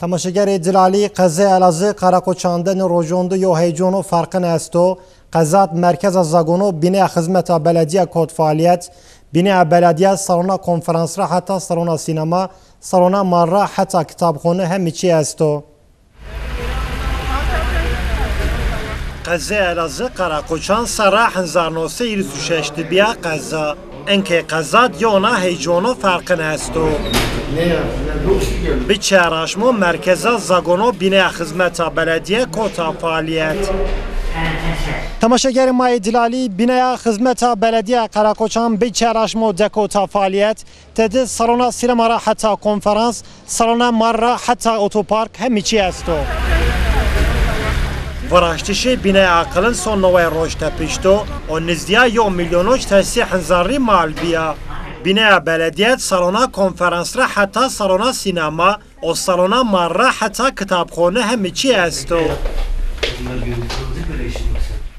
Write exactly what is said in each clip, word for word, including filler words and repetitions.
Temaşegerê dilalî, qezê Elazığ Qereqoçan de ni rojon de yo heycono ferqin esto. Qezad merkeza zagono, bîneya xizmeta beledîye kot faalîyet. Bîneya beledîye salona konferans ra heta salona sînema, salona mal ra heta kitabxone hemî çî esto. Qezê Elazığ Qereqoçan serra hezar no sey hîris û şeş de bîya qeza. Inkê qezad yona heycono ferqin esto. Bi çeraşmo merkeza zagono bîneya xizmeta beledîye kota faalîyet. Temaşegerê ma yê dilalî, bîneya xizmeta beledîye Qereqoçan bi çeraşmo de kota faalîyet. Tede salona sînema ra heta konferans, salona mal ra heta otopark hemî çî esto. Viraştişê bîneya aqilin son newey roj tepişto û nizdîya yo mîlyon û şeş sey hezar rî mal bîya. Bîneya beledîyet salona konferans ra heta salona sînema û salona mal ra heta kitabxone hemî çî esto.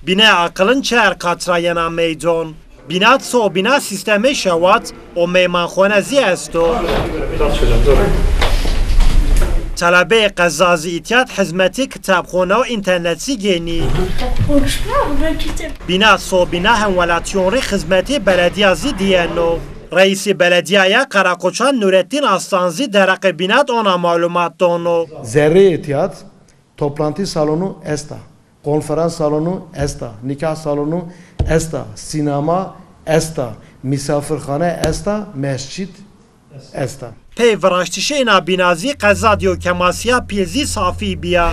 Bîneya aqilin çar qat ra yena meydon. Bînat sobîna sîstemê şewat û meymanxone zî esto. Telebeyê qeza zî îtîyat hizmetê kitabxone û înternet zî gênî. Bînat sobîna hemwelatîyon rê xizmetê beledîya zî dîyeno. Reîsê beledîyaya Qereqoçan Nurettîn Aslan zî dereqê bînat ona malumat dono. Zerrê îtîyat toplantî salonu esta, konferans salonu esta, nîkah salonu esta, sînema esta, mîsafirxane esta, mescîd esta. Pey viraştişê îna bîna zî qezad yo kemasîya pîl zî safî bîya.